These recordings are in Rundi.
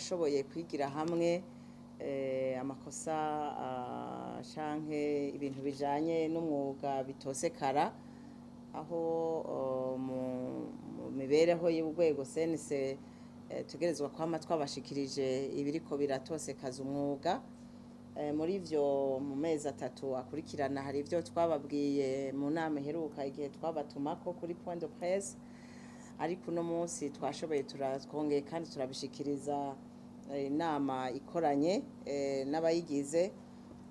Twarashoboye kwigira hamwe amakosa canke ibintu bijanye n'umwuga bitosekara, aho mu mibereho y'urwego CNC tugerezwa kwama twabashikirije ibiriko biratosekaza umwuga. Muri ivyo, mu mezi 3 akurikirana, hari ivyo twababwiye mu nama iheruka igihe twabatumako kuri point de presse, ariko uno munsi twashoboye, twongeye kandi turabishikiriza inama ikoranye n'abayigize,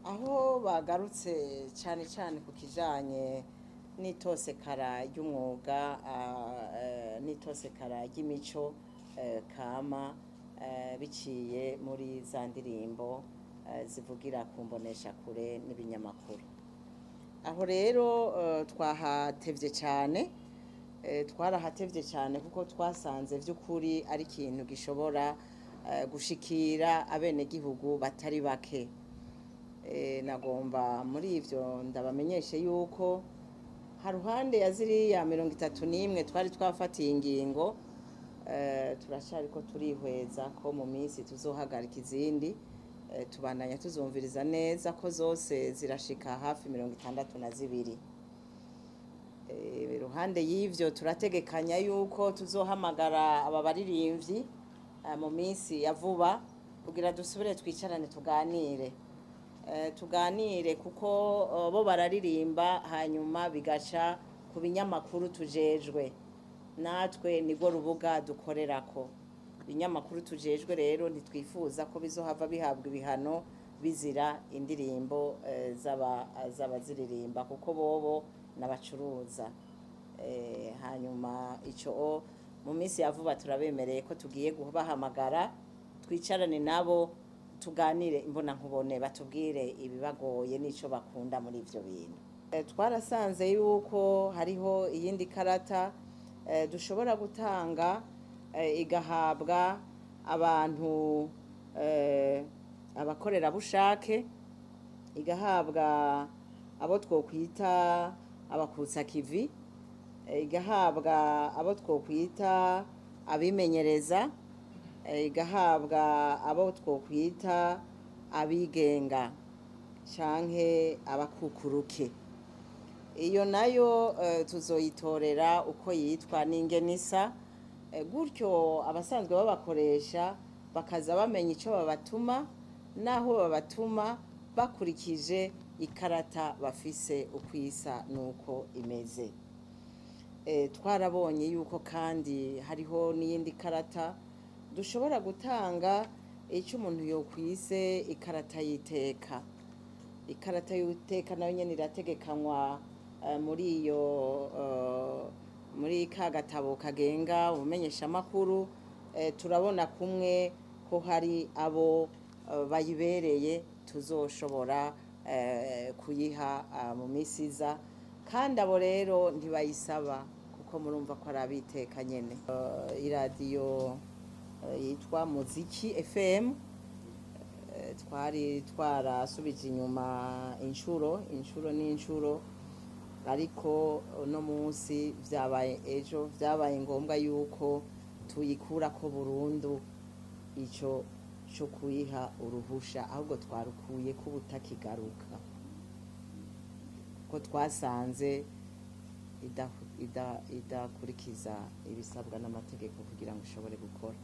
aho bagarutse cyane cyane ku kijanye n'itosekara ry'umwuga, n'itosekara ry'imico kama biciye muri za ndirimbo zivugira ku mboneshakure n'ibinyamakuru. Aho rero twahatevye cyane, twarahatevye cyane kuko twasanze vy'ukuri ari ikintu gishobora gushikira abenegihugu batari bake. Nagomba muri ivyo ndabamenyeshe yuko haruhande ya ziriya 31 twari twafatiye ingingo, turacariko turihweza ko mu minsi tuzohagarika izindi. Tubandanya tuzumviriza neza ko zose zirashika hafi 62. Iruhande y'ivyo, turategekanya yuko tuzohamagara aba baririmvyi mu minsi ya vuba kugira dusubire twicarane tuganire, tuganire kuko bo bararirimba hanyuma bigaca ku binyamakuru tujejwe. Natwe nirwo rubuga dukorerako. Ibinyamakuru tujejwe rero ntitwifuza ko bizohava bihabwa ibihano bizira indirimbo z'abaziririmba, kuko bobo n'abacuruza. Hanyuma ico mu minsi ya vuba turabemereye ko tugiye kubahamagara, twicarane nabo, tuganire imbona nkubone, batubwire ibibagoye n'ico bakunda muri ivyo bintu. Twarasanze yuko hariho iyindi karata dushobora gutanga, igahabwa abantu abakorerabushake, igahabwa abo twokwita abakutsakivi, igahabwa abo twokwita abimenyereza, igahabwa abo twokwita abigenga canke abakukuruke. Iyo nayo tuzoyitorera uko yitwa n'ingenisa, gutyo abasanzwe babakoresha bakaza bamenya ico babatuma n'aho babatuma, bakurikije ikarata bafise ukwisa nuko imeze. Twarabonye yuko kandi hariho n'iyindi karata dushobora gutanga, icyo umuntu yokwise ikarata y'iteka. Ikarata y'iteka nayo nyene irategekanywa muri iyo muri ka gatabo kagenga ubumenyeshamakuru. Turabona kumwe ko hari abo bayibereye tuzoshobora kuyiha mu minsi iza, kandi abo rero ntibayisaba kuko murumva ko ari abiteka nyene. Iradiyo yitwa Muziki FM twari twarasubije inyuma inshuro inshuro n'inshuro, ariko uno munsi vyabaye, ejo vyabaye ngombwa yuko tuyikurako burundu ico co kuyiha uruhusha, ahubwo twarukuye ko ubutakigaruka, ko twasanze idakurikiza ibisabwa n'amategeko kugira ngo ishobore gukora.